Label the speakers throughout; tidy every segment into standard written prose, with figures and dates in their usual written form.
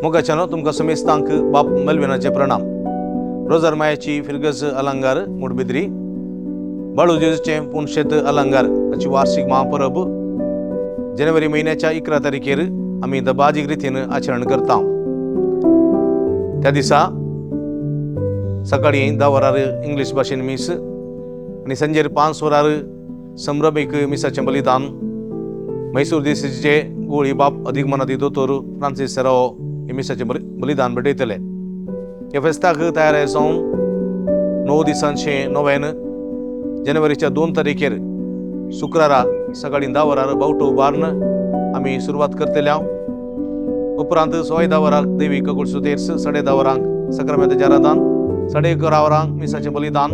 Speaker 1: मोगाच्यानो तुमकां समेस्तांक बाप मेल्विनाचे प्रणाम. रोजार मायाची फिरगज अलंगार मुडबिद्री बाळू जेजूचें पुणशेत अलंगार हाची वार्षिक महापरब जानेवारी म्हयन्याच्या 11 तारखेर आमी दबाजीक रितीन आचरण करता. त्या दिसा सकाळीं 10 वरार इंग्लीश भाशेन मीस आनी सांजेर 5 वरार संभ्रमीक मिसाचें बलिदान. मैसूर देसाचे गोळी बाप अदीक मनाती दोतोर फ्रांसीस सेरावो हे मिसाचें बलिदान भेटयतले. ह्या फेस्ताक तयार जावन 9 दिसांचें नोवेन जानेवारीच्या 2 तारखेर शुक्रारा सकाळीं 10 वरार बावटो उबारून आमी सुरवात करतले. उपरांत 10:15 वरांक देवी कगुळसो तेर्स, 10:30 वरांक सक्रामेंताचें आराधन, 11:30 वरांक मिसाचें बलिदान,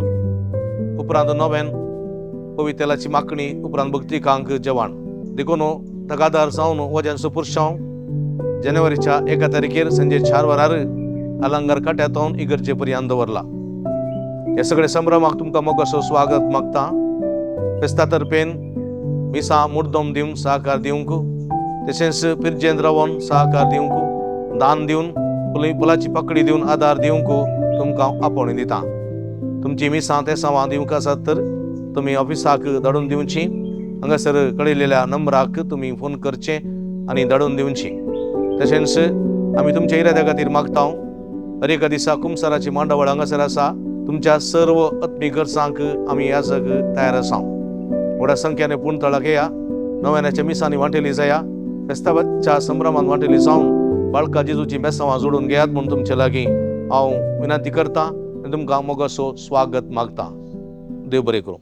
Speaker 1: उपरांत नोवेन पवितेलाची मागणी, उपरांत भक्तिकांक जेवण. देखून तगादार जावन वज्यांचो पुरशांव जानेवारीच्या 1 तारखेर संजे 4 वरार अलंगार काट्यातून इगर्जे पर्यंत दवरला. हे सगळे संभ्रमाक तुमकां मोगासो स्वागत मागता. फेस्ता तर्फेन मिसां मुर्दम दिवन सहकार दिवंक, तशेंच पिरजेंत रावन सहकार दिवंक, दान दिवन फुलाची पकडी दिवन आदार दिवंक तुमकां आपोवणी दिता. तुमची मिसां तेसांवां दिवंक आसात तर तुमी ऑफिसाक धाडून दिवची. हांगासर कळयलेल्या नंबराक तुमी फोन करचे आनी धाडून दिवची. तशेंच आमी तुमच्या इराद्या खातीर मागता. हर एका दिसा कुमसाराची मांडावळ हांगासर आसा. तुमच्या सर्व आत्मीक गरजांक आमी याजक तयार आसा. व्हडा संख्याने पूण तळाक येया, नव्याच्या मिसांनी वांटेली जाया, फेस्ताच्या संभ्रमान वांटेली जावन बाळका जेजूची बेसांवां जोडून घेयात म्हूण तुमचे लागीं हांव विनंती करता आनी तुमकां मोगासो स्वागत मागता. देव बरें करूं.